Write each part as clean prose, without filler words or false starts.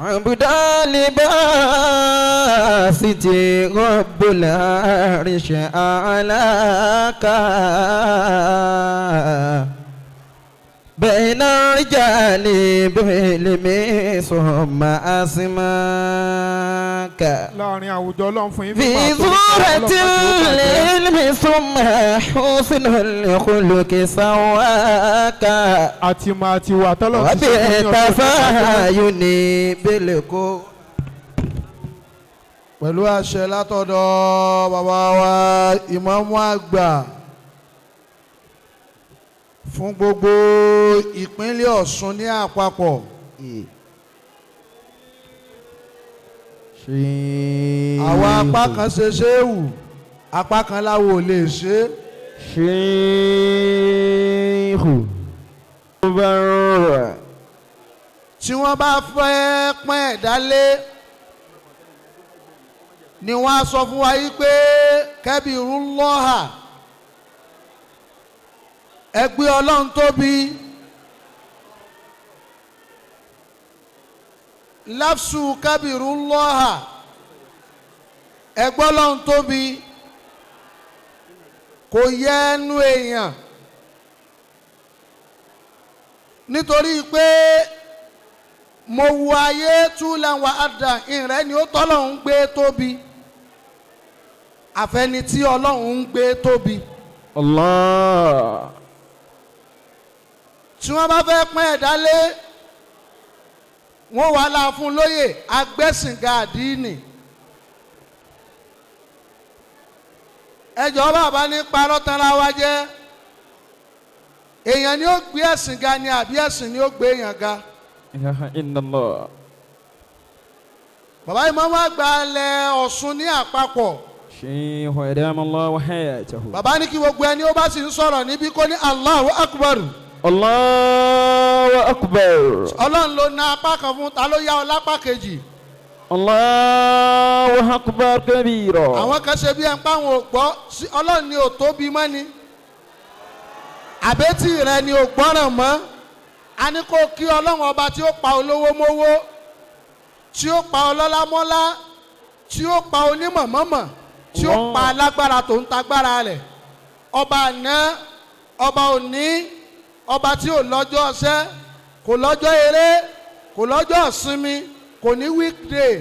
عبد الباسط رب العرش أعلاك بين الرجال بعلم ثم أسماك Láàrin àwùjọ, Ọlọ́run fún yín في mímọ̀ àtòrí. صورة العلم ثم حسن الخلق سواك Àti mọ̀ àti wà tọ́lọ̀ ti ṣe fún yín, Ọlọ́run. وبالتفاين بالكو Pẹ̀lú àṣẹ látọ̀dọ̀ bàbá wa ìmáàmù àgbà fún gbogbo ìpínlẹ̀ Ọ̀ṣun ní àpapọ̀, àwa apá kan ṣe ṣéwù, apá kan láwo ò lè ṣe é. شيخ بر Tí wọ́n bá fẹ́ pín ẹ̀dá lé ni wọ́n á sọ fún wa yí pé kẹ́bìrú lọ́hà, ẹgbẹ́ Ọlọ́run tóbi, láfsù kẹ́bìrú lọ́hà, ẹgbẹ́ Ọlọ́run tóbi, kò yẹ ẹnu èèyàn, nítorí pé mo wo ayé túlẹ̀ wà á dà ìrẹ́ ni ó tọ́lọ́hún gbé tóbi, àfẹni tí Ọlọ́run ń gbé tóbi. الله. Tí wọ́n bá fẹ́ pín ẹ̀dá lé, wọ́n wà láà fún lóyè agbẹ́sìnga àdínì. Ẹjọ́ bàbá ní parọ́ tanra wa jẹ́, èèyàn ni ó gbé ẹ̀sìn ga ni àbí ẹ̀sìn ni ó gbé èèyàn ga? إله إلا الله. Bàbá ìmáàmù àgbà ilẹ̀ Ọ̀ṣun ní àpapọ̀, شيخ، أدام الله حياته. bàbá ní kí gbogbo ẹni ó bá sì ń sọ̀rọ̀ níbí kó ní Allahu Akbar. الله أكبر. Ọlọ́run ló na apá kan fún, ta ló yá ọ lápá kejì? الله أكبر كبيرا. Àwọn kan ṣe bí ẹ ń pa àwọn ò gbọ́ sí. Ọlọ́run ni ò tóbi mọ́ ni, àbẹ́tì rẹ ni ò gbọ́ràn mọ́? A ní kó kí Ọlọ́run ọba tí ó pa olówó mówó, tí ó pa ọlọ́lá mọ́lá, tí ó pa onímọ̀ mọ́mọ̀, tí ó pa alágbára tó ń tagbára rẹ̀, ọba àná, ọba òní, ọba tí ò lọ́jọ́ ọṣẹ́, kò lọ́jọ́ eré, kò lọ́jọ́ ìsinmi, kò ní weekday,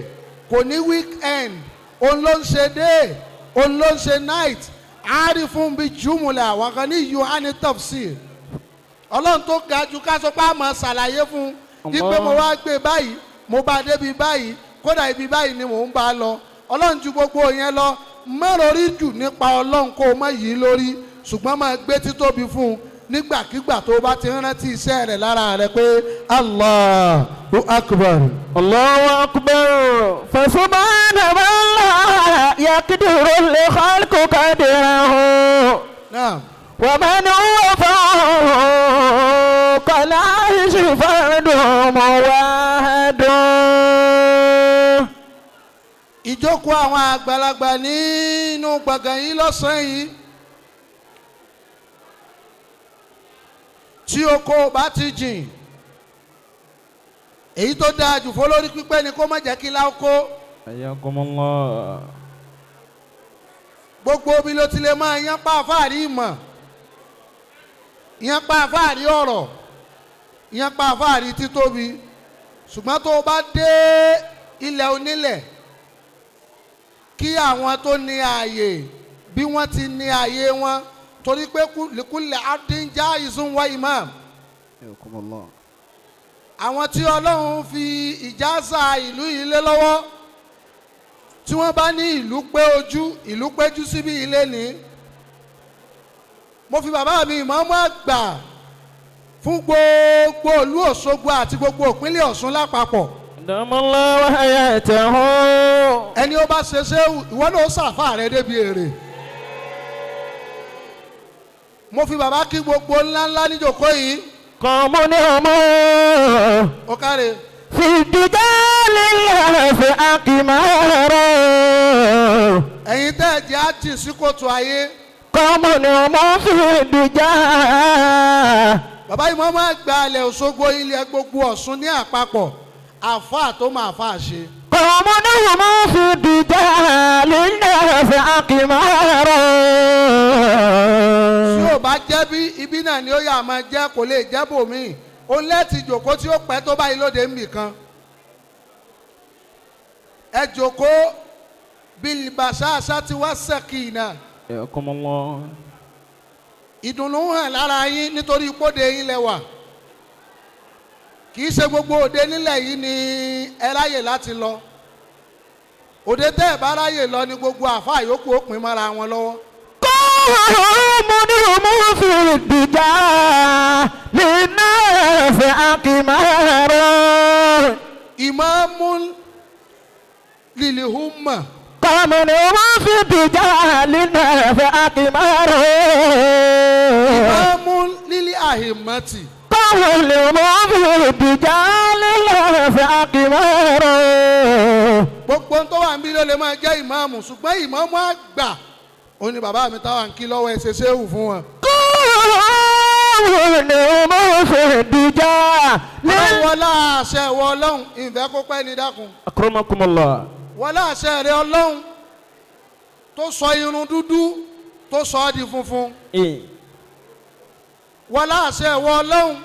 kò ní weekend. Òun ló ń ṣe day, òun ló ń ṣe night. Àárí fún bí jùmùlẹ̀ àwọn kan ní yohane tafsir. Ọlọ́run tó ga jù ká sọ pé a máa ṣàlàyé fún un wípé mo wá gbé báyìí, mo bá débi báyìí, kódà ibi báyìí ni mò ń bá a lọ. Ọlọ́run ju gbogbo yẹn lọ. Má lórí jù nípa Ọlọ́run, kó o má yí lórí, ṣùgbọ́n máa gbé títóbi fún un nígbàkigbà tó o bá ti rántí iṣẹ́ rẹ̀ lára rẹ̀ pé Allahu Akbar. الله أكبر. فسبحان من لا يقدر الخلق قدره Náà. ومن هو فوق العرش فرد موحد. Ìjókòó àwọn àgbàlagbà nínú gbọ̀ngàn yìí lọ́sàn-án yìí, tí oko bá ti jìn, èyí tó dáa jù fọlórí pípẹ́ ni kó má jẹ́ kí láókó. حياكم الله. Gbogbo omi ló ti lè máa yán pa àfáàrí ìmọ̀, yán pa àfáàrí ọ̀rọ̀, yán pa àfáàrí títóbi, ṣùgbọ́n tó o bá dé ilẹ̀ onílẹ̀, kí àwọn tó ní ààyè bí wọ́n ti ní ààyè wọn, torí pé lìkúlẹ̀ adínjá ìsúnwá imam. حياكم الله. Àwọn tí Ọlọ́run fi ìjásà ìlú yìí lé lọ́wọ́, tí wọ́n bá ní ìlú pé ojú ìlú péjú síbi ilé ní, mo fi bàbá mi ìmáàmù àgbà fún gbogbo ìlú Òṣogbo àti gbogbo ìpínlẹ̀ Ọ̀ṣun lápapọ̀. أدام الله حياته. Ẹni ó bá ṣe ṣé ìwọ náà ó ṣàfà rẹ débi èrè. Mo fi bàbá kí gbogbo ńláńlá níjòkó yìí. قوم هم Ó káre. في الدجال الله في أقمار. Ẹ̀yin tẹ́ ẹ̀ jẹ́ àjì sí kòtò ayé. قوم هم في الدجال. Bàbá yìí wọ́n máa gba ilẹ̀ Òṣogbo, ilẹ̀ gbogbo Ọ̀ṣun ní àpapọ̀. Àfáà tó máa fà ṣe. قوم هم في الدجى للناس أقمار. Tí ò bá jẹ́ bí ibi náà ni ó yà máa jẹ́, kò lè jẹ́ bòmíì. Ó lẹ́ẹ̀tì jòkó tí ó pẹ́ tó báyìí lóde ń bì kan. Ẹ jòkó bilbasasa ti wá sẹ́kìnà. حياكم الله. Ìdùnnú hàn lára yín nítorí ìpòdè yín lẹ́wà. Kì í ṣe gbogbo òde nílẹ̀ yìí ni ẹ ráyè láti lọ. Òde tẹ́ ẹ bá ráyè lọ ni gbogbo àfáà yòókù ó pín mọ́ra wọn lọ́wọ́. قوم هم في الدجى للناس أقمار. Ìmáàmù lìlìhùmà. قوم هم في الدجى للناس أقمار. Ìmáàmù lílì àhìmọ́tì. قوم هم في الدجى للناس أقمار. Gbogbo tó wà níbí ló lè máa jẹ́ ìmáàmù, ṣùgbọ́n ìmáàmù àgbà ó ní bàbá mi táwa ń kí lọ́wọ́ ẹ ṣe ṣéwù fún wọn. قوم هم في الدجى Ọlọ́run wọlá àṣẹ ìwọ ọlọ́run, ìfẹ́ kó pẹ́ ní dákun. أكرمكم الله. Wọlá àṣẹ rẹ ọlọ́run tó sọ irun dúdú tó sọ ọ́ di funfun. إيه. Wọlá àṣẹ ìwọ ọlọ́run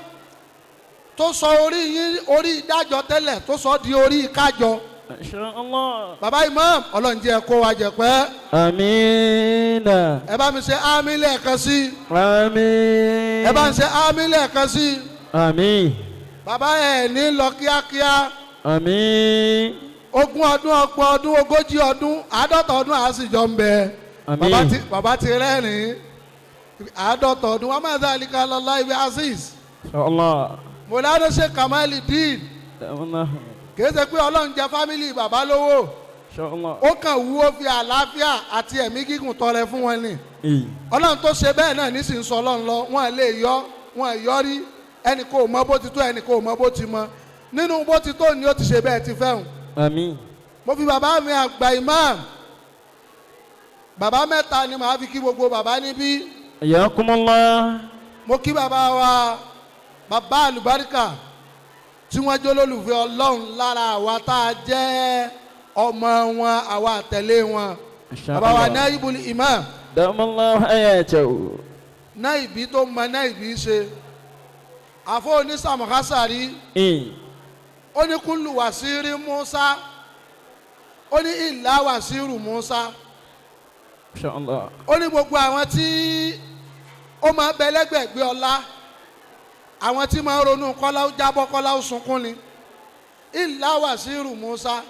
tó sọ orí yín orí ìdájọ́ tẹ́lẹ̀ tó sọ ọ́ di orí ìkájọ. إن شاء الله. Bàbá imam, ọlọ́run jẹ́ kó wa jẹ pẹ́. آمين. Ẹ bá mi ṣe àmín lẹ́ẹ̀kan sí i. آمين. Ẹ bá ń ṣe àmín lẹ́ẹ̀kan sí i. آمين. Bàbá ẹ̀ ní lọ kíákíá. آمين. 20 ọdún, 30 ọdún, 40 ọdún, 50 ọdún àásìjọ ń bẹ. Àmín. Bàbá ti rẹ́rìn-ín. 50 ọdún wa máa dhalika alallahi bi aziz. إن شاء الله. Mọ̀lánà ṣe Kamali Dín. الله. Kì í ṣe pé ọlọ́run jẹ fámìlì bàbá lówó. إن شاء الله. Ó kàn wú ó fi àlàáfíà àti ẹ̀mí gígùn tọrẹ fún wọn ni. إيه. Ọlọ́run tó ṣe bẹ́ẹ̀ náà nísìnyí sọ ọlọ́run lọ, wọ́n lè yọ, wọ́n yọ rí. Ẹnì kò mọ bó ti tó, ẹnì kò mọ bó ti mọ. Nínú bó ti tó ni ó ti ṣe bẹ́ẹ̀ ti fẹ́hùn. آمين. Mo fi bàbá mi àgbà imam, bàbá mẹ́ta ni màá fi kí gbogbo bàbá níbí. حياكم الله. Mo kí bàbá wa, bàbá àlùbáríkà tí wọ́n jẹ́ olólùfẹ́ ọlọ́run lára àwa tá a jẹ́ ọmọ wọn, àwa àtẹ̀lé wọn. إن شاء Bàbá wa الله. Naibul Imam, دام الله حياته. náìbí tó mọ náìbí ṣe, àfọ onísàmùkásàrí. إيه. Ó ní kúlù wàsírí Musa, ó ní ìlà wàsírù Musa. إن شاء الله. Ó ní gbogbo àwọn tí ó máa bẹ lẹ́gbẹ̀gbẹ́ ọlá, àwọn tí máa ń ronú kọ́lá ó jábọ́ kọ́lá ó sunkún ni. Ìlà wàsírù Musa,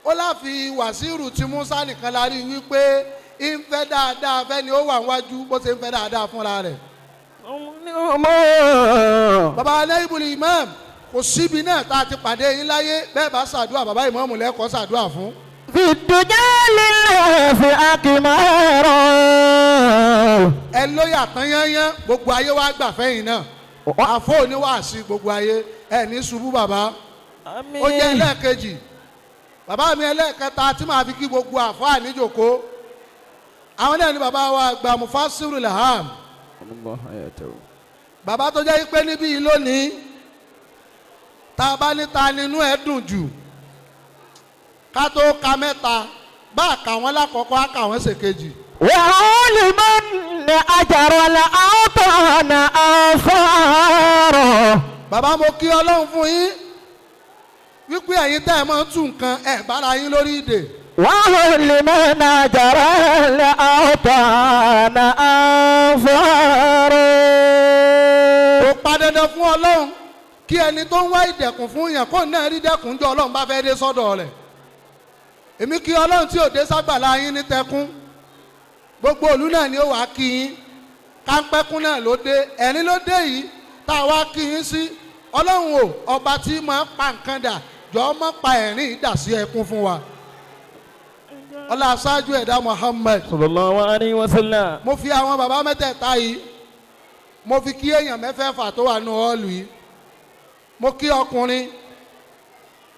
ó láfi wàsírù tí Musa nìkan la rí wípé ń fẹ́ dáadáa fẹ́ ni ó wà wájú bó ṣe ń fẹ́ dáadáa fúnra rẹ̀. Bàbá Naibul Imam, kò síbi náà tá a ti pàdé yín láyé bẹ́ẹ̀ bá ṣàdúrà bàbá ìmáàmù lẹ́kọ̀ọ́ ṣàdúrà fún. في الدجى للناس أقمار. Ẹ lóyà tán yányán, gbogbo ayé wa gbà fẹ́yìn náà. Àfọ oníwàásí gbogbo ayé ẹ ní ṣubú bàbá. Ó jẹ́ ẹlẹ́ẹ̀kejì. Bàbá mi ẹlẹ́ẹ̀kẹta tí màá fi kí gbogbo àfáà níjòkó, àwọn náà ni bàbá wa àgbà Mufassirul Ham. الله حياته. Bàbá tó jẹ́ pé níbí yìí lónìí, tá a bá níta nínú ẹ̀ dùn jù, ká tó ka mẹ́ta bá a kà wọ́n lákọ̀ọ́kọ́ á kà wọ́n ṣèkejì. وعلمن أجر الأوطان أنصار. Bàbá, mo kí ọlọ́run fún yín wípé ẹ̀yin tẹ́ ẹ máa ń tún nǹkan ẹ̀ bára yín lórí ìdè. وعلمن أجر الأوطان أنصار. Kò pa dandan fún ọlọ́run kí ẹni tó ń wá ìdẹ̀kùn fún yàn kó náà rí dẹ̀kùn jọ ọlọ́run bá fẹ́ dé sọ́dọ̀ rẹ̀. Èmi kí ọlọ́run tí ò dé ságbàlá yín ní tẹkún, gbogbo òlú náà ni ó wàá kí yín. Káńpẹ́kún náà ló dé, ẹ̀rín ló dé yìí tá a wá kí yín sí. Ọlọ́run o, ọba tí máa ń pa nǹkan dà, jọ̀ọ́ má pa ẹ̀rín ìdà sí ẹkún fún wa. Ọlá aṣáájú ẹ̀dá Muhammad. Sallallahu alayhi wa sallam. Mo fi àwọn bàbá mẹ́tẹ̀ẹ̀ta yìí, mo fi kí èèyàn mẹ́fẹ̀ẹ̀fà tó wà nù ọ́ọ̀lù yìí. Mo kí ọkùnrin,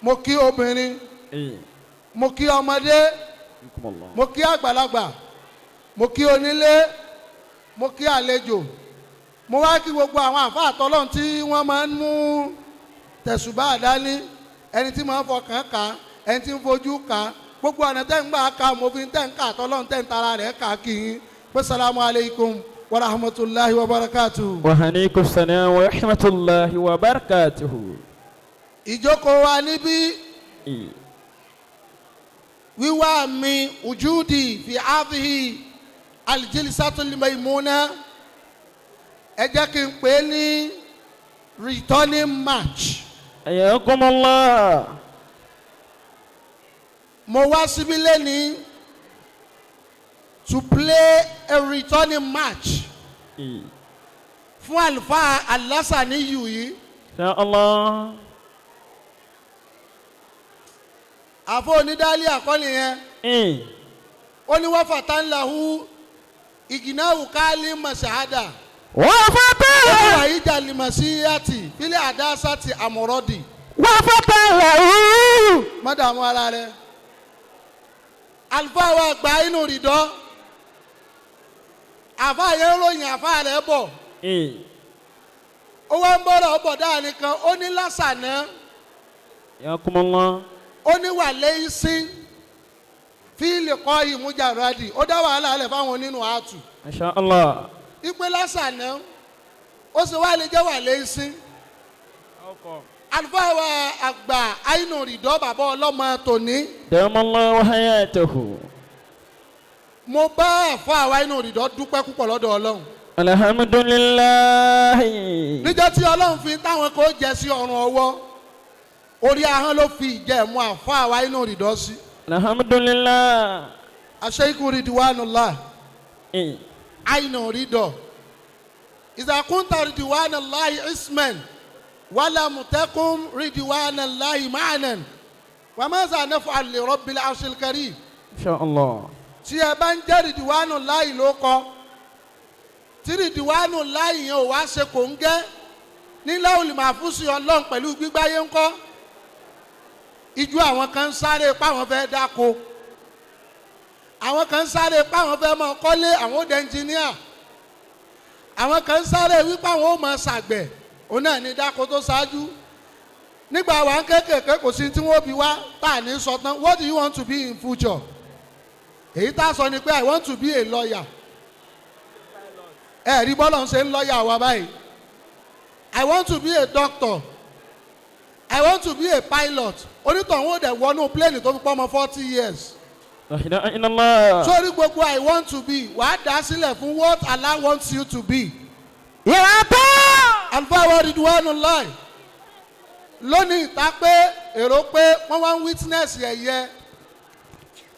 mo kí obìnrin, mo kí ọmọdé, mo kí àgbàlagbà, mo kí onílé, mo kí àlejò. Mo wá kí gbogbo àwọn àfáà tọ́lọ́run tí wọ́n máa ń mú tẹ̀sùbá dání. Ẹni tí máa ń fọkàn kà, ẹni tí ń fojú kà, gbogbo ọ̀nà tẹ́ ń gbà ká mo fi tẹ́ ń kà tọ́lọ́run tẹ́ ń tara rẹ̀ kà kí yín pé salamu aleykum wa rahmatulahi wa barakatu. Wa aleykum salaam wa rahmatulahi wa barakatuhu. Ìjókòó wa níbí wíwá mi ujúdi fi áfíhì aljilisatul maimuna, ẹ jẹ́ kí n pè é ní returning match. Ayakumullah. Mo wá síbí lẹ́ni to play a returning match fún àlùfáà Alásàníyù yìí. Insha Allah. Àfọ onídàálí àkọ́lé yẹn ó ní wọ́n fàtà ńlá hu ìgìnáwó káálí mọ̀ṣáádà. Wọ́n fàtà. Ó ní wàyí jàlímọ̀síyàtì fílẹ̀ àdásátì àmọ̀rọ̀dì. Wọ́n fàtà ńlá hu. Mọ́dàmú ara rẹ̀. Àlùfáà wa gba inú rìdọ́. Àfáà yẹn ń ròyìn àfáà rẹ̀ bọ̀. Ó wá ń bọ̀rọ̀ ọ̀bọ̀ dáa kan, ó ní lásànà. Yakumullah. Ó ní wà lẹ́yìn sí fíìlì kọ́ ìmújàrádì, ó dá wàhálà alẹ̀ fáwọn onínú àtù. Masha Allah. Ìpè lásànà ó sì wá lè jẹ́ wà lẹ́yìn sí. Àlùfáà wa àgbà àìnù rìdọ́ bàbá ọlọ́mọ tòní. Damallahu hayatahu. Mo bá àfáà wa àìnù rìdọ́ dúpẹ́ púpọ̀ lọ́dọ̀ Ọlọ́run. Alhamdulillahi. Níjọ́ tí Ọlọ́run fi táwọn kò jẹ sí ọrùn ọwọ́, orí ahọ́n ló fi ìjẹ̀mú àfáà wa àìnù rìdọ́ sí. Alhamdulillah. Aṣeikú ridwanullah. Àìnù rìdọ́. Ìzàkúntà ridwanullahi isman wàlà mùtẹ́kùn ridwanullahi ma'anan wàmẹ́sà naf'al li rabbil arshil karim. Insha Allah. Tí ẹ bá ń jẹ́ ridwanullahi ló kọ́, tí ridwanullahi yẹn ò wá ṣe kò ń gẹ́ nílẹ̀ olùmọ̀fúsì Ọlọ́run pẹ̀lú gbígbáyé ńkọ́. Ijú àwọn kan ń sáré páwọn fẹ́ dáko, àwọn kan ń sáré páwọn fẹ́ máa kọ́lé, àwọn ó dẹ ẹnjìníà, àwọn kan ń sáré wípé àwọn ó máa ṣàgbẹ̀, òun náà ní dáko tó ṣáájú. Nígbà wà ń kékèké kò sí tí wọ́n bí wá tá à ní sọ tán. What do you want to be in future? Èyí tá a sọ ni pé I want to be a lawyer. Ẹ rí bọ́lá ń ṣe ń lọ́ọ̀yà wa báyìí. I want to be a doctor. I want to be a pilot. Onítọ̀hún ò dẹ̀ wọnú plane tó fi pọ́ ọmọ 40 years. La ilaha illallah. Sórí gbogbo I want to be, wàá dá sílẹ̀ fún what Allah wants you to be. Yàtọ̀. Àlùfáà wa ridwanullahi. Lónìí ìta pé èrò pé wọ́n wá ń witness ẹ̀yẹ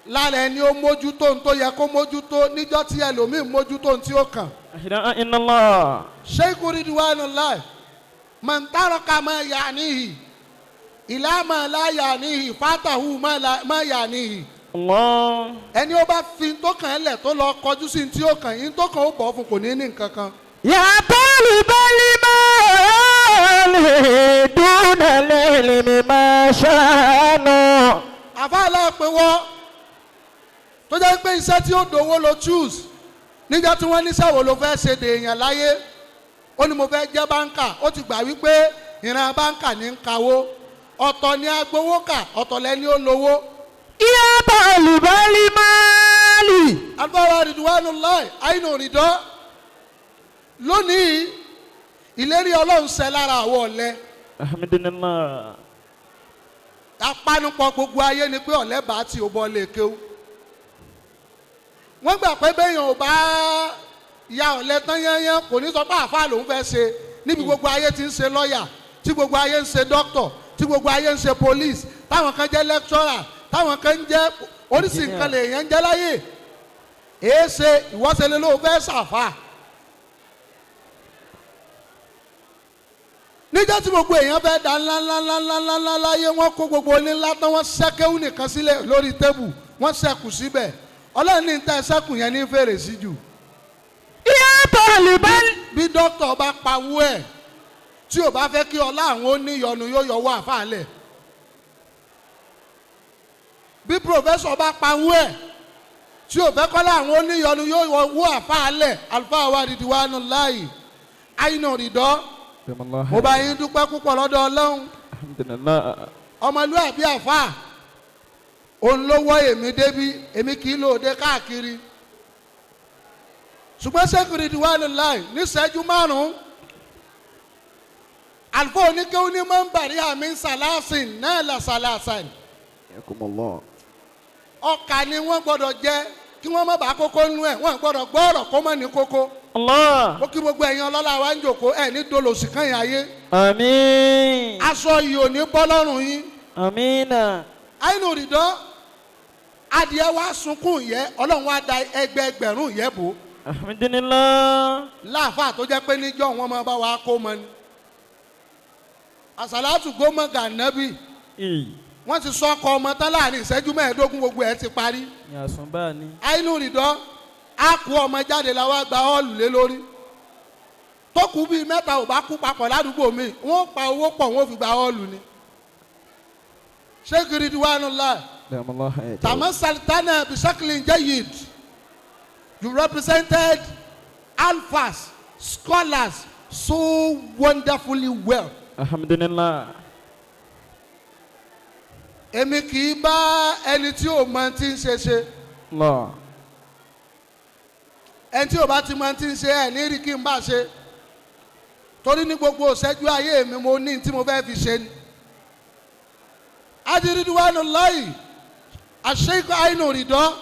lára ẹni ó mójútó ohun tó yẹ kó mójútó níjọ́ tí ẹlòmíì mójútó ohun tí ó kàn. La ilaha illallah. Sheikh ridwanullahi. Man taraka ma ya'nihi ila ma la ya'nihi fatahu ma ya'nihi. Allah. Ẹni ó bá fi tó kàn án lẹ̀ tó lọ kọjú sí tí ó kàn yín tó kàn ó bọ̀ fún kò ní ní nǹkan kan. Ya talibal mali duna al-ilmi ma sha'nu. Àfáàlà pé wọ́n tó jẹ́ pé iṣẹ́ tí ó dowó lo choose níjọ́ tí wọ́n níṣẹ́ wo ló fẹ́ ṣe dèèyàn láyé, ó ní mo fẹ́ jẹ́ báńkà, ó ti gbà wípé ìran báńkà ní ń kawó, ọ̀tọ̀ ni agbowó kà, ọ̀tọ̀ lẹ́ni ó lówó. Ya talibal mali. Àlùfáà ridwanullahi àìnù rìdọ́. Lónìí ìlérí Ọlọ́run ṣẹ lára àwọn ọ̀lẹ. Alhamdulillah. Apanupọ̀ gbogbo ayé ni pé ọ̀lẹ bá ti ò bọ́ lè kéwú. Wọ́n gbà pé béèyàn ò bá ya ọ̀lẹ tán yányán kò ní sọ pé àáfàá lòún fẹ́ ṣe níbi gbogbo ayé ti ń ṣe lọ́ọ̀yà, tí gbogbo ayé ń ṣe dókítọ̀, tí gbogbo ayé ń ṣe police, táwọn kan jẹ́ lecturer, táwọn kan ń jẹ́ oríṣi nǹkan lèèyàn ń jẹ́ láyé. Èé ṣe ìwọ́sẹ̀lẹ̀ ló fẹ́ ṣàfà. Níjọ́ tí gbogbo èèyàn fẹ́ da ńlá ńlá ńlá ńlá ńlá ńlá láyé, wọ́n kó gbogbo onílá tán, wọ́n ṣẹ́kẹ́wù nìkan sílẹ̀ lórí tébù, wọ́n ṣẹ́kù síbẹ̀. Ọlọ́run ní ta ṣẹ́kù yẹn ní fèrè sí jù. Ya talibal. Bí dókítà bá pawó ẹ̀ tí ò bá fẹ́ kí ọlá àwọn oníyọnu yóò yọwọ́ àfàlẹ̀. Bí pòfẹ́sọ̀ bá pawó ẹ̀ tí ò fẹ́ kọ́lá àwọn oníyọnu yóò yọwọ́ àfàlẹ̀. Àlùfáà wa ridwanullahi àìnà rìdọ́. Mo bá yín dúpẹ́ púpọ̀ lọ́dọ̀ Ọlọ́run. Alhamdulillah. Ọmọlúwàbí àfáà òun ló wọ́ èmi débí, èmi kì í lòde káàkiri. Ṣùgbọ́n sẹ́kùrì Ridwanullahi níṣẹ́jú 5, àlùfáà oníkéwú ní mọ́ńbàrí àmì sàlásìn náà là sàlásìn. Ọkà ni wọ́n gbọ́dọ̀ jẹ kí wọ́n má bàa kókó nú ẹ̀, wọ́n gbọ́dọ̀ gbọ́ ọ̀rọ̀ kó má ní kókó. Allah. Ó kí gbogbo ẹ̀yin ọlọ́lá wa ń jòkó ẹ̀ ní dolòsì kan yẹn ayé. Àmín. Aṣọ yìí ò ní bọ́ lọ́rùn yín. Àmínà. Àìnú rìndọ́ adìẹ wa sunkún yẹ, Ọlọ́run wa da ẹgbẹẹgbẹ̀rún yẹ bò. Alhamdulillah. Láàfáà tó jẹ́ pé níjọ́ wọn máa bá wa kó mọ ni. Àsàlátù gómọ gànábì. Wọ́n ti sọ ọkọ ọmọ tán láàrin ìṣẹ́jú 25, gbogbo ẹ̀ ti parí. Yàsùnbà ni. Àìnú rìndọ́ á kú ọmọ jáde la wá gba ọ́ọ̀lù lé lórí. Tó kú bíi 3 ò bá kú papọ̀ ládùúgbò mi, wọ́n pa owó pọ̀ wọ́n fi gba ọ́ọ̀lù ni. Sheikh Ridwanullahi Tama Sultana Bishaklin Jayid, you represented alphas, scholars so wonderfully well. Alhamdulillah. Èmi kì í bá ẹni tí ò mọ tí ń ṣe ṣe. Allah. Ẹni tí ò bá ti mọ tí ń ṣe ẹ̀ ní rí kí n bá ṣe. Torí ní gbogbo ìṣẹ́jú ayé mi mo ní tí mo fẹ́ fi ṣe ni. Ridwanullahi Sheikh Ainu Ridọ,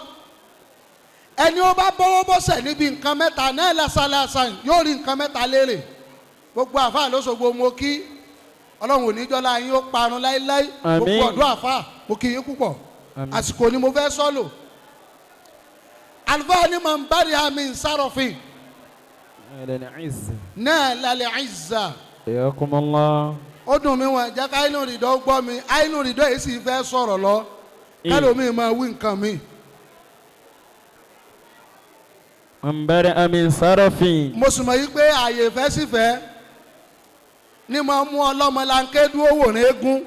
ẹni ó bá bọ́wọ́ bọ́sẹ̀ níbi nǹkan mẹ́ta náà lásàlásà yóò rí nǹkan mẹ́ta lérè. Gbogbo àfáà lóṣogbo mo kí, Ọlọ́run ò ní jọ́lá yín ó parun láéláé. Gbogbo ọ̀dọ́ àfáà mo kí yín púpọ̀. Àsìkò ni mo fẹ́ sọ́lò. Àlùfáà ni màá ń bá rí àmì ìsárọ̀fin náà lálẹ́ àìsà. Yakumullah. Ó dùn mí wọn jẹ́ ká Ainu Ridọ gbọ́ mi. Ainu Ridọ yìí sì fẹ́ sọ̀rọ̀ lọ, kálómi máa wí nǹkan mi. Mbẹ́rẹ́ àmì sáròfin. Mo sì mọ̀ yí pé ààyè ìfẹ́ sì fẹ́ ní mo mú ọlọ́mọlanké dúró wòrán eégún.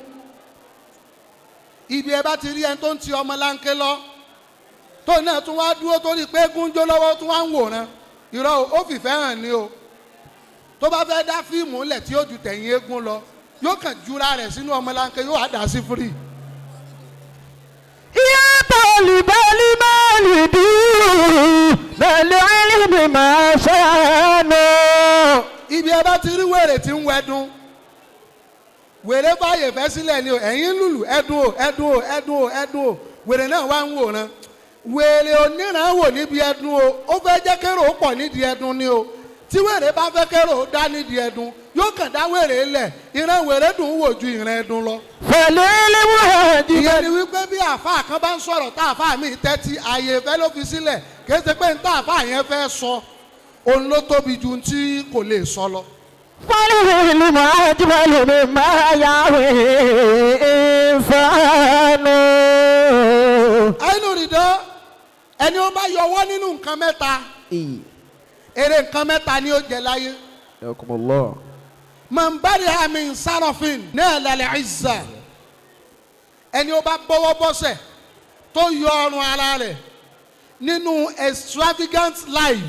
Ibi ẹ bá ti rí ẹni tó ń ti ọmọlanké lọ, tó náà tún wá dúró torí pé eégún jó lọ́wọ́ tún wá ń wòran. Irọ́ ó fìfẹ́ hàn ni o. Tó bá fẹ́ dá fíìmù lẹ̀ tí ó ju tẹ̀yìn eégún lọ, yóò kàn jura rẹ̀ sínú ọmọlanke, yóò wá dà sí fúri. Ìyá tọ́lì bẹ́ẹ̀lì máàlì dùn bẹ́ẹ̀lì ẹlẹ́mi máa ṣàánú. Ibi ẹ bá ti rí wèrè tí ń wẹdun, wèrè fàyè fẹ́ sílẹ̀ ni o, ẹ̀yin lùlù ẹdun o ẹdun o ẹdun o ẹdun o, wèrè náà wá ń wòran. Wèrè oníran wò níbi ẹdun o, ó fẹ́ jẹ́ kérò ó pọ̀ nídìí ẹdun ni o. Tí wèrè bá fẹ́ kérò ó dá nídìí ẹdun, yóò kàn dá wèrè lẹ̀, ìran wèrè dùn wò ju ìran ẹdun lọ. Fẹ̀lẹ́lẹ́ wúhàjì. Ìyẹn ni wípé bí àáfàá kan bá ń sọ̀rọ̀ tá àáfàá mi tẹ́tí, ààyè ìfẹ́ ló fi sílẹ̀, kì í ṣe pé ní tá àáfàá yẹn fẹ́ sọ òun ló tóbi ju tí kò lè sọ lọ. Fẹ̀lẹ́lẹ́ wúhàjì mi máa yà wẹ̀ ìfànù. Ainu Ridọ, ẹni ó bá yọwọ́ nínú nǹkan mẹ́ta, èrè nǹkan mẹ́ta ni ó jẹ láyé. Yakumullah. Man bariha min sarafin nala al-izza. Ẹni ó bá bọ́wọ́ bọ́sẹ̀ tó yọ ọrùn ara rẹ̀ nínú extravagant life,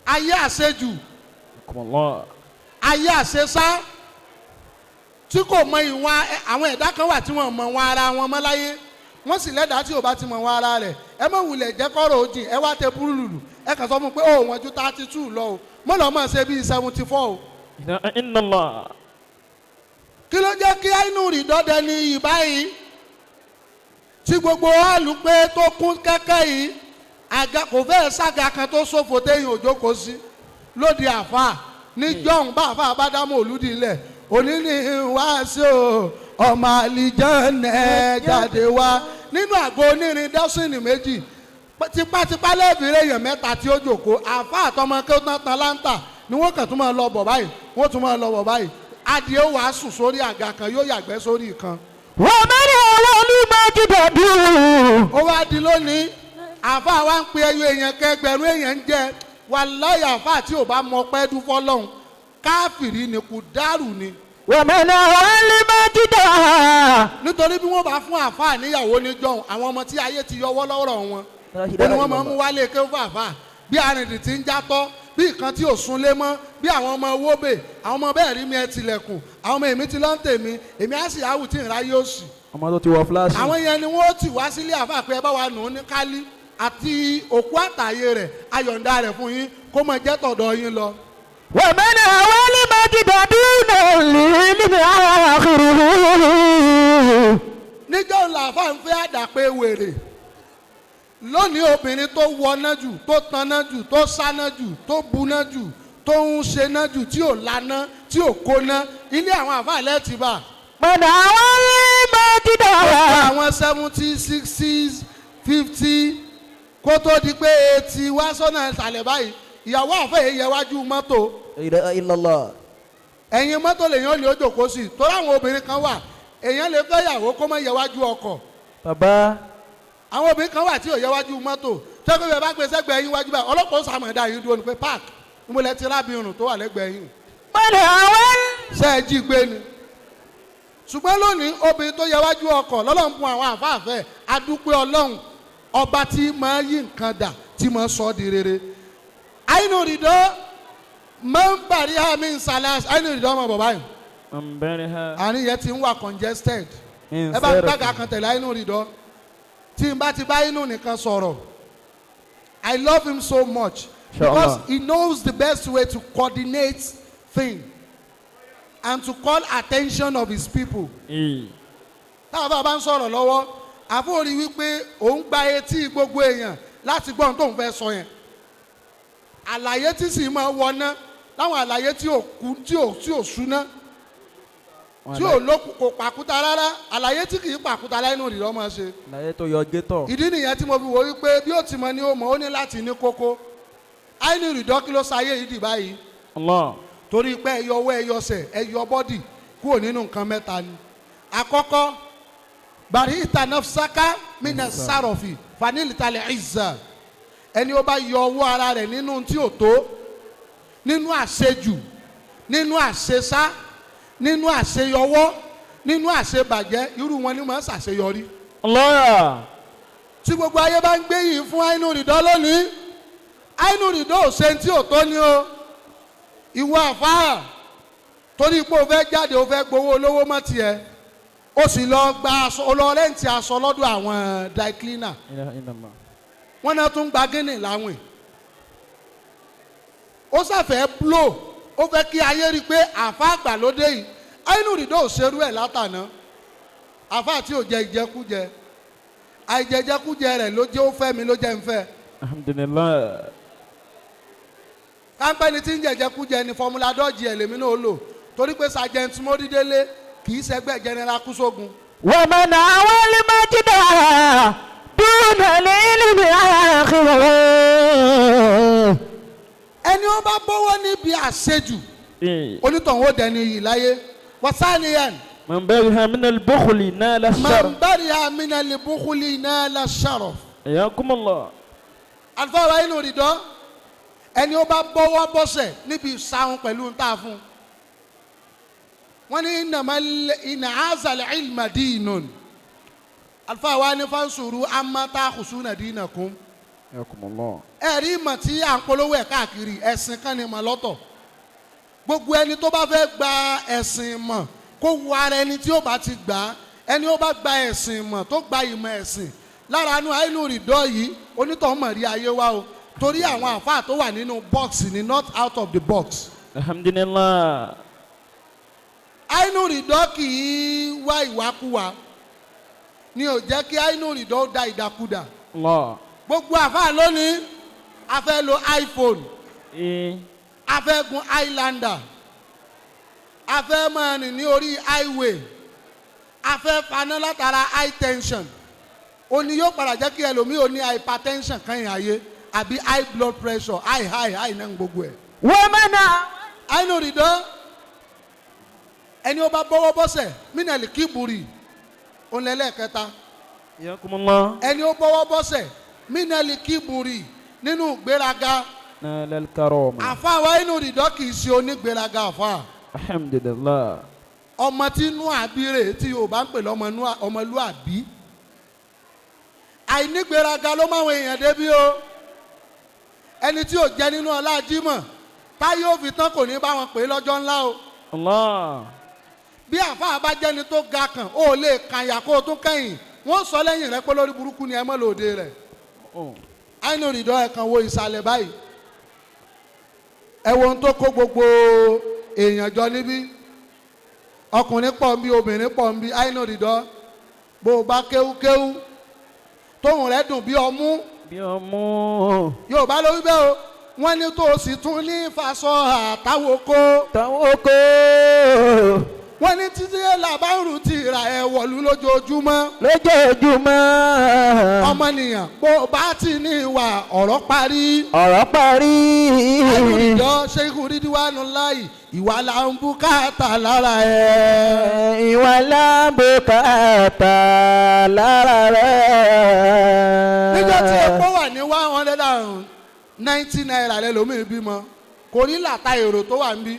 ayé àṣejù, Yakumullah. ayé àṣesá, tí kò mọ ìwọ̀n. Àwọn ẹ̀dá kan wà tí wọ́n mọ ìwọ̀n ara wọn mọ́ láyé, wọ́n sì lẹ́dàá tí ò bá ti mọ ìwọ̀n ara rẹ̀. Ẹ má wulẹ̀ jẹ́ kọ́rọ̀ òjì, ẹ wá tẹ búrúlùlù, ẹ kàn sọ fún un pé ó wọ́n ju 32 lọ o, mọ́ lọ́ mọ̀ ṣe bíi 74 o. Inna Allah. Kí ló jẹ́ kí Ainu Ridọ dẹni iyì báyìí tí gbogbo hàlù pé tó kún kẹ́kẹ́ yìí, àga kò fẹ́ẹ́ sága kan tó ṣòfò téyìn òjò kò sí lóde àfáà níjọ́hún bá àfáà bá dámọ̀ òlúdi lẹ̀ òní ní wá sí o ọmọ àlìjọ́nà jáde wá nínú àgọ́ onírin dọ́sìnì méjì tipátipá lẹ́ẹ̀fìrẹ́ èèyàn mẹ́ta tí ó jòkó àfáà àtọmọ kí ó tán tan láńtà ni wọ́n kàn tún máa lọ bọ̀ báyìí, wọ́n tún máa lọ bọ̀ báyìí. Adìẹ wàá sùn sórí àga kan, yóò yàgbẹ́ sórí kan. Wọ́n mẹ́rin àwọn olùmọ̀jìdà dùn. Ó wá di lónìí, àáfàá wa ń pe ẹyọ èèyàn kẹgbẹ̀rún èèyàn ń jẹ. Wàláhì àáfàá tí ò bá mọ pẹ́ dún fọ́lọ́hún, káfìrí ni, kò dárù ni. Wọ́n mẹ́rin àwọn olùmọ̀jìdà. Nítorí bí wọ́n bá fún àáfàá níyàwó níjọ́hún, àwọn ọmọ tí ayé ti yọwọ́ lọ́rọ̀ wọn, ó ní wọ́n máa ń mú wálé ké fún àáfàá bí arìndì ti ń játọ́, Bí nǹkan tí ò sunlé mọ́, bí àwọn ọmọ wóbè, àwọn ọmọ bẹ́ẹ̀ rí mi ẹ tilẹ̀kùn, àwọn ọmọ èmi ti lọ́ ń tèmi, èmi á sì áwù tí ń ráyé òsì. Ọmọ tó ti wọ fúláṣì. Àwọn yẹn ni wọ́n ti wá sílé àfáà pé ẹ bá wa nù ún ní kálí àti òkú àtàyè rẹ̀, ayọ̀ǹda rẹ̀ fún yín kó mọ jẹ́ tọ̀dọ̀ yín lọ. ومن هوى المجد دون العلم آخره. Níjọ́ làáfà ń fẹ́ àdàpé wèrè. Lónìí, obìnrin tó wọná jù, tó taná jù, tó sáná jù, tó buná jù, tó ń ṣená jù, tí ò laná, tí ò kóná, ilé àwọn àfáà lẹ́ẹ̀tì bá. من هوى المجد Àwọn 70, 60, 50, kó tó di pé 80 wá sọ́nà ìsàlẹ̀ báyìí, ìyàwó àfẹ́ yìí yẹ wájú mọ́tò. La ilaha illallah. Ẹ̀yin mọ́tò lèèyàn lè jókòó sí, torí àwọn obìnrin kan wà, èèyàn lè fẹ́ yàwó kó má yẹ wájú ọkọ̀. Bàbá. Àwọn obìnrin kan wà tí ò yẹ wájú mọ́tò, tẹ́gbẹ́ bẹ́ẹ̀ bá gbé sẹ́gbẹ̀ẹ́ yín wájú báyìí, ọlọ́pàá ó sàmọ̀dá yín dúró ní pé park níbo lẹ ti rábìrún tó wà lẹ́gbẹ̀ẹ́ yín. من هوى Ṣe é jí gbé ni? Ṣùgbọ́n lónìí, obìnrin tó yẹ wájú ọkọ̀ lọ́lọ́run fún àwọn àfáàfẹ́. Adúpẹ́ Ọlọ́run ọba tí máa yí nǹkan dà, tí máa sọ ọ́ di rere. Àyínú rìndọ́ máa ń bàrí àmì ìsàlẹ̀ àyínú rìndọ́ ọmọ bàbá yìí. من برها Àárín yẹn ti ń wà congested. من Ẹ bá ń سرف. gbàgà kan tẹ̀lé àyínú rìndọ́ tí n bá ti bá inú nìkan sọ̀rọ̀. I love him so much Inshallah. because he knows the best way to coordinate things and to call attention of his people. Ee. Táwọn bá bá ń sọ̀rọ̀ lọ́wọ́, àfọ̀rí wípé òun gba etí gbogbo èèyàn láti gbọ́ ohun tóun fẹ́ sọ yẹn. Àlàyé tí sì máa wọná láwọn àlàyé tí ò kú, tí ò súná, tí ò lókun, kò pàkúta rárá, àlàyé tí kì í pàkúta lẹ́nu rì lọ́mọ ṣe. Láyé tó yọ gétọ̀. Ìdí nìyẹn tí mo fi wò wípé bí ó ti mọ ni ó mọ, ó ní láti ní kókó. Àìní rìdọ́, kí ló ṣayé yìí dì báyìí? Allah. Torí pé ẹyọ ọwọ́, ẹyọ ọsẹ̀, ẹyọ body kúrò nínú nǹkan mẹ́ta ni. Àkọ́kọ́, bàrí nafsaka mina sárọ̀fì fanil talẹ̀ ìzà. Ẹni ó bá yọ ọwọ́ ara rẹ̀ nínú tí ò tó, nínú àṣejù, nínú àṣesá, nínú àṣeyọwọ́, nínú àṣebàjẹ́, irú wọn ni wọ́n ṣàṣeyọrí. Allah. Tí gbogbo ayé bá ń gbé yìí fún àìnú rìdọ́ lónìí, àìnú rìdọ́ ò ṣe tí ò tó ní o. Ìwọ àfáà, torí pé o fẹ́ jáde, o fẹ́ gbowó olówó mọ́ tiẹ̀, o sì lọ gba aṣọ, o lọ rent aṣọ lọ́dọ̀ àwọn dry cleaner. Ilaha illallah. Wọ́n náà tún gba gíní láwìn. Ó sàfẹ́ blow, ó fẹ́ kí ayé rí i pé àfáà àgbà lóde yìí. Àìnú rìdọ́ ò ṣerú ẹ̀ látàná. Àfáà tí ò jẹ ìjẹkújẹ, àìjẹjẹkújẹ rẹ̀ ló jẹ́ ó fẹ́ mi, ló jẹ́ ń fẹ́. Alhamdulillah. Káńpẹ́ni tí ń jẹjẹkújẹ ni formula dọ́ọ̀jì ẹ̀ lèmi náà lò, torí pé Sergeant Mórídélé kì í ṣẹgbẹ́ General Kúsógun. ومن هوى المجد دون العلم آخره. Ẹni ó bá bọ́wọ́ níbi àṣejù, Ee. onítọ̀hún ó dẹni iyì láyé. Wasaniyan. من برها من البخل نال الشرف. Man bari'a minal bukhli nala sharaf. حياكم الله. Àlùfáà wa inú rìndọ́, ẹni ó bá bọ́wọ́ bọ́sẹ̀ níbi ìsahun pẹ̀lú ń tà fún wọ́n ní inna hazal ilma dinun. Àlùfáà wa ní fansuru amma ta'khusuna dinakum. حياكم الله. Ẹ̀rí ìmọ̀ tí à ń polówó ẹ̀ káàkiri, ẹ̀sìn kan ní mọ̀ lọ́tọ̀. Gbogbo ẹni tó bá fẹ́ gba ẹ̀sìn mọ̀, kó wo ara ẹni tí ó bá ti gbà á. Ẹni ó bá gba ẹ̀sìn mọ̀, tó gba ìmọ̀ ẹ̀sìn lára inú àìlú rìdọ́ yìí, onítọ̀hún mọ̀ rí ayé wa o, torí àwọn àfáà tó wà nínú box ni, not out of the box. Alhamdulillah. Àìnú rìdọ́ kì í wá ìwákúwà, ni ò jẹ́ kí àìnú rìdọ́ ó da ìdàkudà. Allah. Gbogbo àfáà lónìí, a fẹ́ lo iPhone, Ee. a fẹ́ gun Highlander, a fẹ́ máa rìn ní orí highway, a fẹ́ faná látara high tension. Ó ní yóò padà jẹ́ kí ẹlòmíì ó ní hypertension kan yìí ayé, àbí high blood pressure, high high high náà gbogbo ẹ̀. ومن Àìnú rìdán, ẹni ó bá bọ́wọ́ bọ́sẹ̀ mínàlì kíburì, òun lẹ́lẹ́kẹta. حياكم الله. Ẹni ó bọ́wọ́ bọ́sẹ̀ mínàlì kíburì, nínú gbéraga. نال الكرامة. Àfa wa inú rìdán kì í ṣe onígbéraga àfa. Alhamdulillah. Ọmọ tí inú àbí rè, tí Yorùbá ń pè lọ́mọ ọmọlúàbí, àìnígbéraga ló máwọn èèyàn débi o. Ẹni tí ò jẹ nínú ọlá Jímọ̀ táyé ò fi tán kò ní bá wọn pè é lọ́jọ́ ńlá o. Allah. Bí àfáà bá jẹ́ni tó ga kan, ó lè kàyà kó o tún kẹ́yìn. Wọ́n sọ lẹ́yìn rẹ pé lórí burúkú ni ẹ mọ́ lòde rẹ̀. Àìní ìdán ẹ̀ kan wo ìsàlẹ̀ báyìí. Ẹ wo ohun tó kó gbogbo èèyàn jọ níbí. Ọkùnrin pọ̀ ń bí, obìnrin pọ̀ ń bí. Àìní ìdán bó o bá kéwúkéwú tóhùn rẹ̀ dùn bí ọmú. Bí ọmú. Yorùbá ló wí bẹ́ẹ̀ o. Wọ́n ní tó o sì tún ní fasọ àtàwọn kó. Táwọn kò. Wọ́n ní títí làbárù ti ra ẹ̀ wọ̀lú lójoojúmọ́. Lójoojúmọ́. Ọmọnìyàn bó o bá ti ní ìwà ọ̀rọ̀ parí. Ọ̀rọ̀ parí. Àìrìndọ́ Ṣéhù Rídíwánu láì ìwà là ń bùkátà lára ẹ̀. Ìwà lábùkátà lára rẹ̀. Níjọ́ tí epo wà ní ₦190 rẹ lómi bímọ, kò ní làtà èrò tó wà ń bí.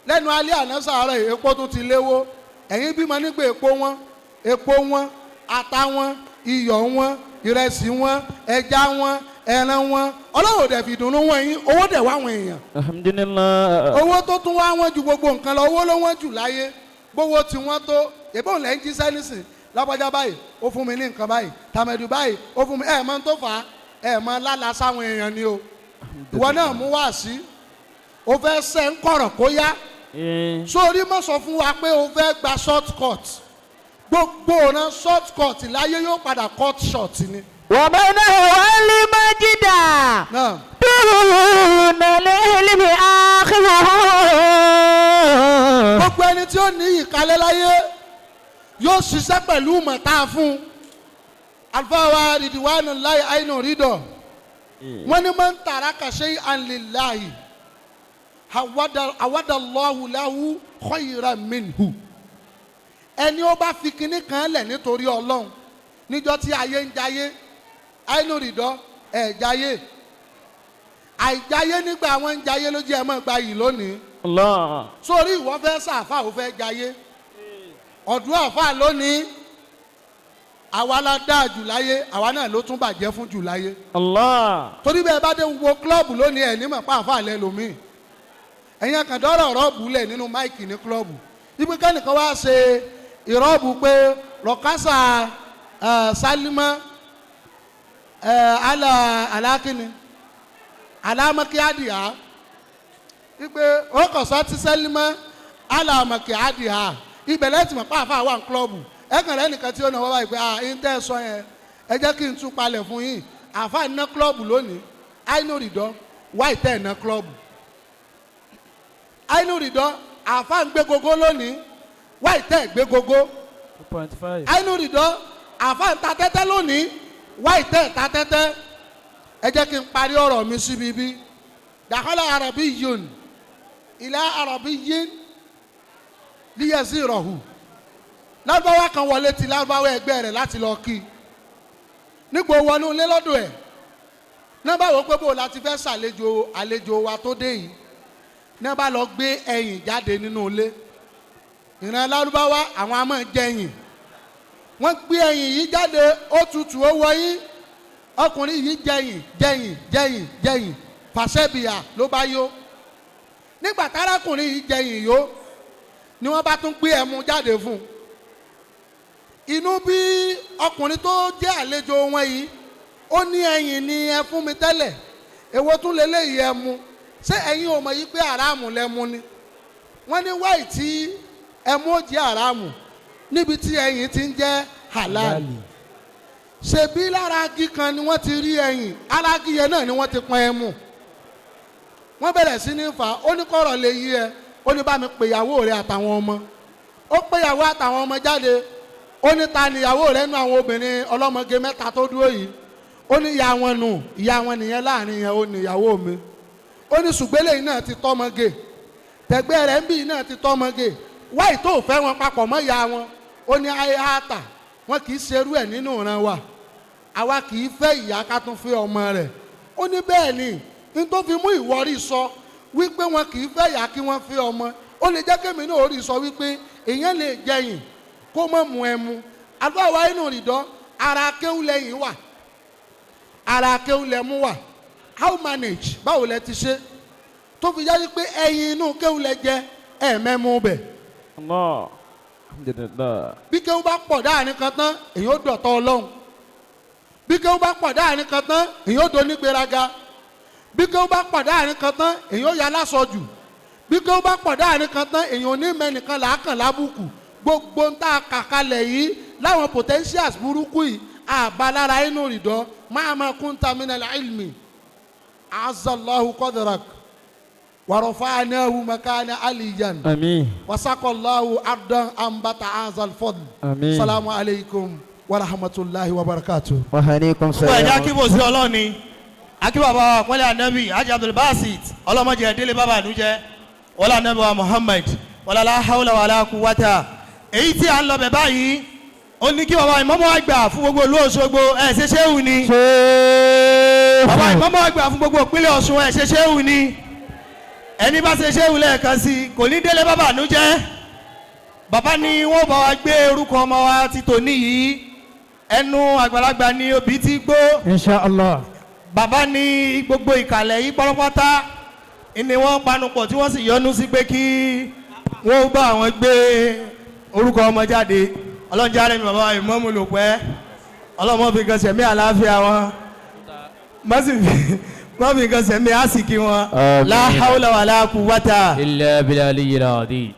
Lẹ́nu alẹ́ àná sàárọ̀ yìí, epo tún ti léwó. Ẹ̀yin bímọ nígbà epo wọn, epo wọn, ata wọn, iyọ̀ wọn, ìrẹsì wọn, ẹja wọn, ẹran wọn. Ọlọ́run dẹ̀ fi dùnnú wọn yín, owó dẹ̀ wá àwọn èèyàn. Alhamdulillah. Owó tó tún wá wọn ju gbogbo nǹkan lọ, owó ló wọ́n jù láyé. Gbowó tí wọ́n tó, èbó ńlẹ̀ ń jíṣẹ́ nísìn. Lápájá báyìí, ó fún mi ní nǹkan báyìí. Tàmẹ̀dù báyìí, ó fún mi. Ẹ̀ mọ tó fà á, ẹ̀ mọ lálàá sáwọn èèyàn ni o. Ìwọ náà mú wá sí. O fẹ́ sẹ́ ń kọ̀rọ̀ kó yá. Sórí mọ̀ sọ fún wa pé o fẹ́ gba short cut. Gbogbo ọ̀nà short cut láyé yóò padà cut short ni. Wọ́n bá náà wọ́n lè má jìdá. Náà. Dúnà lẹ́lẹ́mí àkìrò. Gbogbo ẹni tí ó ní ìkálẹ̀ láyé yóò ṣiṣẹ́ pẹ̀lú mọ̀tá fún un. Àlùfáà wa Ridwanu láì àìnù rídọ̀. Wọ́n ní máa ń tàrà kàṣe ànlélàyé. Àwádàlọ́hù láhù khayran minhu. Ẹni ó bá fi kinní kan lẹ̀ nítorí Ọlọ́run níjọ́ tí ayé ń jayé, àìnù rídọ̀ ẹ̀ jayé. Àìjayé nígbà àwọn ń jayé ló jẹ́ ẹ mọ́ gba yìí lónìí. Allah. Sórí ìwọ fẹ́ sàáfà ò fẹ́ jayé. Ọ̀dún àfà lónìí, àwa la dáa jù láyé, àwa náà ló tún bàjẹ́ fún jù láyé. Allah. Torí bẹ́ẹ̀ bá dé wo klọ́ọ̀bù lónìí ẹ̀ nímọ̀ pa àfà lẹ lómi. Ẹ̀yin àkàndọ́rọ̀ rọ́ọ̀bù lẹ̀ nínú máìkì ní klọ́ọ̀bù. Ibi kẹ́nìkan wá ṣe ìrọ́ọ̀bù pé rọ̀kásà Sálímà alákíní alámọ́kíádìá wípé ọkọ̀sọ́ ti Sálímà alámọ́kíádìá ibẹ̀ lẹ́tì mọ̀ pàápàá wà ní klọ́ọ̀bù. Ẹ̀kàn rẹ̀ nìkan tí ó náwó báyìí pé à ń tẹ́ ẹ sọ yẹn ẹ jẹ́ kí n tún palẹ̀ fún yín. Àáfàá ná klọ́ọ̀bù lónìí, àìnú rìdọ́ wáì tẹ́ ẹ̀ ná klọ́ọ̀bù. Àìnú rìdọ́ àáfàá ń gbé gogo lónìí, wáì tẹ́ ẹ̀ gbé gogo. 2.5. Àìnú rìdọ́ àáfàá ń ta tẹ́tẹ́ lónìí, wáì tẹ́ ẹ̀ ta tẹ́tẹ́. Ẹ jẹ́ kí n parí ọ̀rọ̀ mi síbi bí. Dàkọ́lá àràbí yòn ìlà àràbí yín líyẹsí ìrọ̀hù. Lárúbáwá kan wọlé ti lárúbáwá ẹgbẹ́ rẹ̀ láti lọ kí. Nígbò wọnú ilé lọ́dọ̀ ẹ̀. Náà bá wò pé bò láti fẹ́ ṣàlejò àlejò wa tó dé yìí. Náà bá lọ gbé ẹyìn jáde nínú ilé. Ìran lárúbáwá àwọn a máa jẹ ẹyìn. Wọ́n gbé ẹyìn yìí jáde, ó tutù ó wọyín. Ọkùnrin yìí jẹyìn jẹyìn jẹyìn jẹyìn fàṣẹbìyà ló bá yó. Nígbà tárákùnrin yìí jẹyìn yó ni wọ́n bá tún gbé ẹmu jáde fún un. Inú bí ọkùnrin tó jẹ́ àlejò wọn yìí, ó ní ẹyìn ni ẹ fún mi tẹ́lẹ̀, èwo tún leléyìí ẹmu? Ṣé ẹ̀yin ò mọ̀ yìí pé àràmù lẹ́mu ni? Wọ́n ní wáì tí ẹmu ó jẹ́ àràmù níbi tí ẹyìn ti ń jẹ́ halal. Ṣebí lára agi kan ni wọ́n ti rí ẹyìn, ara agi yẹn náà ni wọ́n ti pọn ẹmu. Wọ́n bẹ̀rẹ̀ sí ní fà á, ó ní kọ̀rọ̀ lè yí ẹ, ó ní bá mi pèyàwó rẹ àtàwọn ọmọ. Ó pèyàwó àtàwọn ọmọ jáde, ó ní ta níyàwó rẹ nú àwọn obìnrin ọlọ́mọge mẹ́ta tó dúró yìí. Ó ní ìyá wọn nù, ìyá wọn nìyẹn láàrin yẹn, ó níyàwó mi. Ó ní ṣùgbẹ́lẹ̀ yìí náà ti tọ́mọge, tẹ̀gbẹ́ rẹ̀ ń bì yìí náà ti tọ́mọge, wáì tó fẹ́ wọn papọ̀ mọ́ ìyá wọn. Ó ní ayé àtà, wọn kì í ṣerú ẹ̀ nínú ìran wa, àwa kì í fẹ́ ìyá ká tún fẹ́ ọmọ rẹ̀. Ó ní bẹ́ẹ̀ ni, n tó fi mú ìwọ́rí sọ wípé wọn kì í fẹ́ ìyá kí wọ́n fẹ́ ọmọ. Ó lè jẹ́ kémi náà ó rí sọ wípé èèyàn lè jẹyìn kó má mu ẹmu. Àdúrà wa inú rìndọ́, ara kéwú lẹ́yìn wà, ara kéwú lẹ́mú wà. How manage, báwo lẹ ti ṣe tó fi yáyí pé ẹyin inú kéwù lẹ jẹ ẹ mẹ́mú bẹ̀? Allah. Alhamdulillah. Bí kéwù bá pọ̀ dáàrin kan tán, èyí ó dọ̀tọ̀ Ọlọ́run. Bí kéwù bá pọ̀ dáàrin kan tán, èyí ó donígbéraga. Bí kéwù bá pọ̀ dáàrin kan tán, èyí ó ya lásọjù. Bí kéwù bá pọ̀ dáàrin kan tán, èyí ò ní mẹ́nìkan làákàn lábùkù. Gbogbo ń tá a kà kalẹ̀ yìí láwọn potentials burúkú yìí, àbálára inú rìndọ́ máa ma kunta minal ilmi azallahu qadrak warafa'nahu makana aliyan. Àmín. Wasakallahu ardan ambata azal fadl. Àmín. Salamu alaykum wa rahmatulahi wa barakatuh. وعليكم Gbogbo ẹ̀jẹ̀ السلام. akíbo sí ọlọ́ni akíbo bàbá wa pọ́nlé anabi Haji Abdulbasit, ọlọ́mọdé délé bàbá ànújẹ́ wọlé anabi wa Muhammad wọlé la hawla wala quwwata. Èyí tí à ń lọ bẹ̀ báyìí, ó ní kí bàbá ìmámù àgbà fún gbogbo ìlú Òṣogbo, ẹ̀ ṣe ṣéwù ni. Bàbá ìmámù àgbà fún gbogbo ìpínlẹ̀ Ọ̀ṣun, ẹ̀ ṣe ṣéwù ni. Ẹni bá ṣe ṣéwù lẹ́ẹ̀kan sí kò ní délé bàbá ànújẹ́. Bàbá ni wọ́n bá wa gbé orúkọ ọmọ wa ti tòní yìí. Ẹnu àgbàlagbà ni obì ti gbó. Inshallah. Bàbá ní gbogbo ìkàlẹ̀ yìí pátápátá ni wọ́n panupọ̀ tí wọ́n sì yọ́nú sí pé kí wọ́n bá àwọn gbé orúkọ ọmọ jáde. Ọlọ́njẹ́ rẹ̀ mi bàbá ìmọ̀mù lò pẹ́, ọlọ́mọ fi kan sẹ̀mí àlàáfíà wọn, má fi kan sẹ̀mí àsìkí wọn. Àmín. La hawla wala quwwata إلا بالعلي العظيم.